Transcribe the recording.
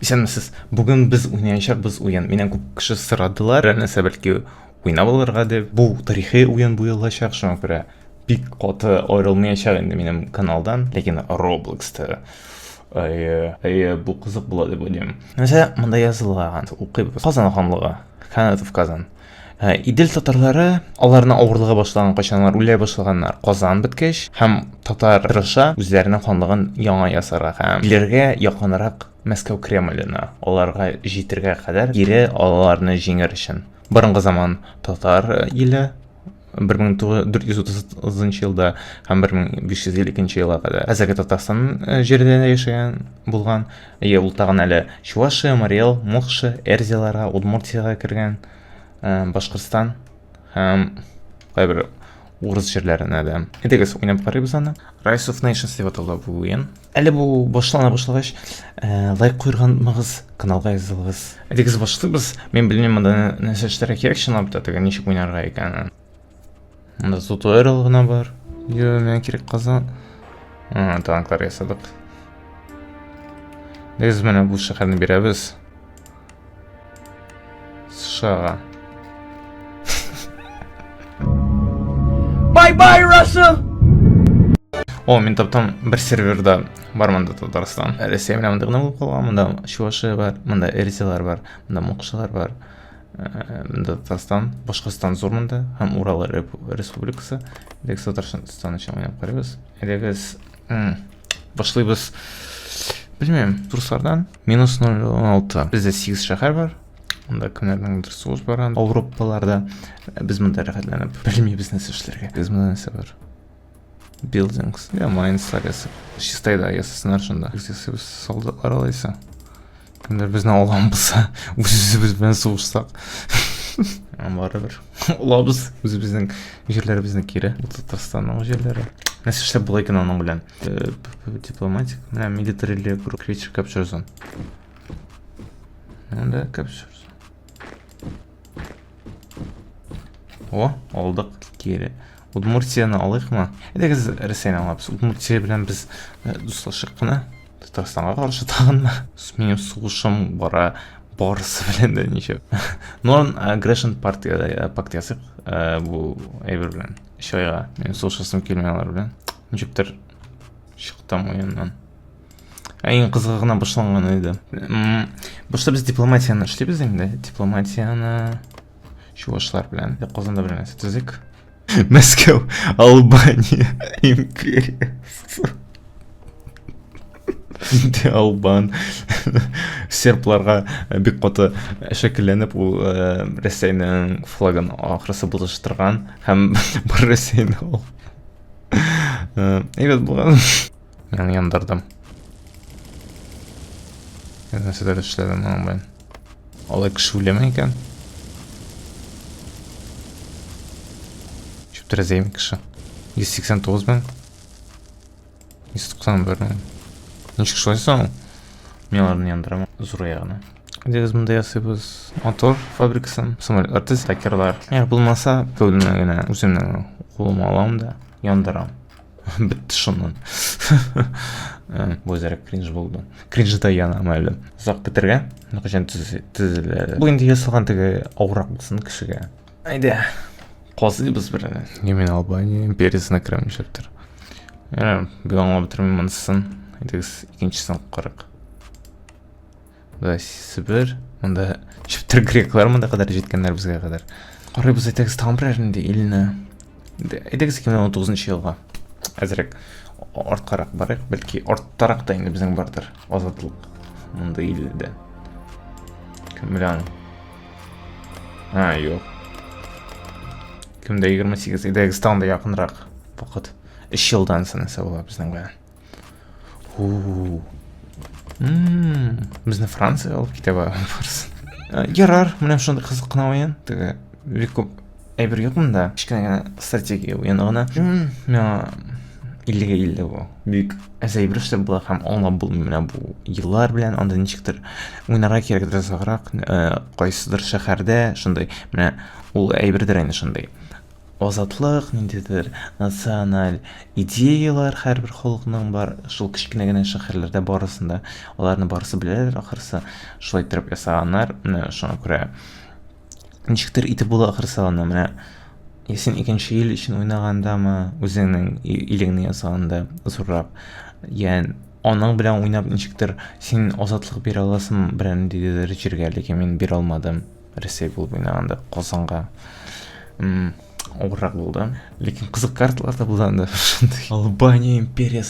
Исәнмесез. Бүген без уйнаячакбыз уен. Миннән күп кеше сорадылар, берәр нәрсә бәлки уйнап алырга дип. Бу тарихи уен буелачак, шуңа күрә бик каты аерылмаячак инде минем каналдан. Ләкин Robloxта әйе, әйе, бу кызык була дип уйлыйм. Нәрсә монда язылган? Укыйбыз. Казан ханлыгы. Ханат of Казан. Идел татарлары аларның авырлыгы башлаган кайчаннар үлә башлаганнар. Казан беткәч һәм татар тырыша үзләренең ханлыгын яңа ясарга һәм иләргә якынрак Мәскәү Кремленә аларга җитергә кадәр кире аларны җиңер өчен. Борынгы заман татар иле 1430 елда һәм 1552 елга кадәр хәзерге Татарстан җирендә яшәгән булган. Әйе, ул тагын әле Чувашия, Марий Эл, Мокшы, Эрзяларга, Удмуртиягә кергән, Башкортстан һәм кайбер урыс җирләренә дә. Әйдәгез, уйнап карыйбыз аны. Rise of Nations дип атала бу уен. Әле бу башлана башлагач, лайк куярга онытмагыз, каналга язылыгыз. Әйдәгез башлыйбыз. Мин белмим монда нәрсә эшләргә кирәк чынлап та, теге ничек уйнарга икәнен. Монда туториал гына бар. Йо, миңа кирәк Казан. Танклар ясадык. Без менә бу шәһәрне бирәбез. США-га. Bye-bye, Russia! О, мин таптым бер серверда бар монда Татарстан. Рәсәй менә монда гына булып калган, монда Чувашия бар, монда Эрзялар бар, монда Мокшалар бар. Монда Татарстан, Башкортстан зур монда һәм Урал Республикасы. Әйдәгез Татарстан өчен уйнап карыйбыз. Әйдәгез башлыйбыз. Белмим, руслардан минус 0,16. Бездә 8 шәһәр бар. Монда кемнәрнеңдер сугыш бара. Ауропаларда без монда рәхәтләнеп белмибез нәрсә эшләргә. Без монда нәрсә бар? Buildings. Я майнслар ясап. Чистайда ясасыннар шунда. Без ясыйбыз солдатлар алайса. Кемдер безне алган булса, үз-үзебез белән сугышсак. Барыбер. Алабыз үзебезнең җирләребезне кире. Бу Татарстанның җирләре. Нәрсә эшләп була икән аның белән? Дипломатик, менә military group creature capture zone. Монда capture zone. О, алдык кире. Удмуртияны алыйкмы? Әйдәгез Рәсәйне алабыз. Удмуртия белән без дуслашыйк кына. Татарстанга каршы тагын минем сугышым бара барысы белән дә ничек. Non aggression партия пакт ясыйк бу әйбер белән. Өч айга. Минем сугышасым килми алар белән. Ничектер чыктым уеннан. Ә иң кызыгы гына башланган иде. Башта без дипломатияне эшлибез инде. Дипломатияне чувашлар белән. Казанда бер нәрсә төзик. Мәскәү, Албания империясе. Инде Албан сербларга бик каты шәкелләнеп ул Рәсәйнең флагын ахрысы булыштырган һәм бар Рәсәйне ул. Әйбәт булган. Мин яндырдым. Нәрсәдер эшләдем моның белән. Алай кеше үләме икән? Чүп тәрәзәйме кеше? 189 мең. 191 мең. Ничек шулай соң? Мин аларны яндырам зур ягына. Әйдәгез монда ясыйбыз мотор фабрикасын, самолетлар төз, такерлар. Әгәр булмаса, кәүдемә генә үземнең кулыма алам да яндырам. Бетте шуннан. Бу әзрәк кринж булды. Кринжда янам әле. Озак көтәргә, кайчан төзелә. Бу инде ясалган теге авыррак булсын кешегә. Әйдә, казыйбыз бер. Мин Албания империясенә керәм нишләптер. Бик аңлап бетермим монысын. Әйдәгез икенчесен карыйк. Да, Себер, монда чептер греклар монда кадәр җиткәннәр безгә кадәр. Карыйбыз, әйдәгез тагын берәр нинди илне. Әйдәгез 2019 елга. Әзрәк арткарак барыйк, бәлки арттарак та инде безнең бардыр азатлык мондый илдә. Кем белә аны? А, юк. Кемдә 28, әйдәгез тагын да якынрак вакыт. 3 елдан соң нәрсә була безнең белән. Безне Франция алып китә барсын. Ярар, менә шундый кызык кына уен. Теге бик күп әйбер юк монда. Кечкенә генә стратегия уены гына. Миңа иллегә илле бу. Бик әз әйбер эшләп була һәм аңлап булмый менә бу еллар белән анда ничектер уйнарга кирәктер озаграк. Кайсыдыр шәһәрдә шундый менә ул әйбердер инде шундый. Азатлык, ниндидер националь идеялар һәрбер халыкның бар. Шул кечкенә генә шәһәрләрдә барысында аларны барысы беләләр ахрысы. Шулай иттереп ясаганнар. Менә шуңа күрә ничектер итеп була ахрысы аны. Менә я син икенче ил өчен уйнагандамы, үзеңнең илеңне ясаганда зуррак, я аның белән уйнап ничектер син азатлык бирә аласың берәр ниндидер җиргә, ләкин мин бирә алмадым. Рәсәй булып уйнаганда Казанга авыррак булды. Ләкин кызык карталар да булды анда. Шундый. Албания империясе.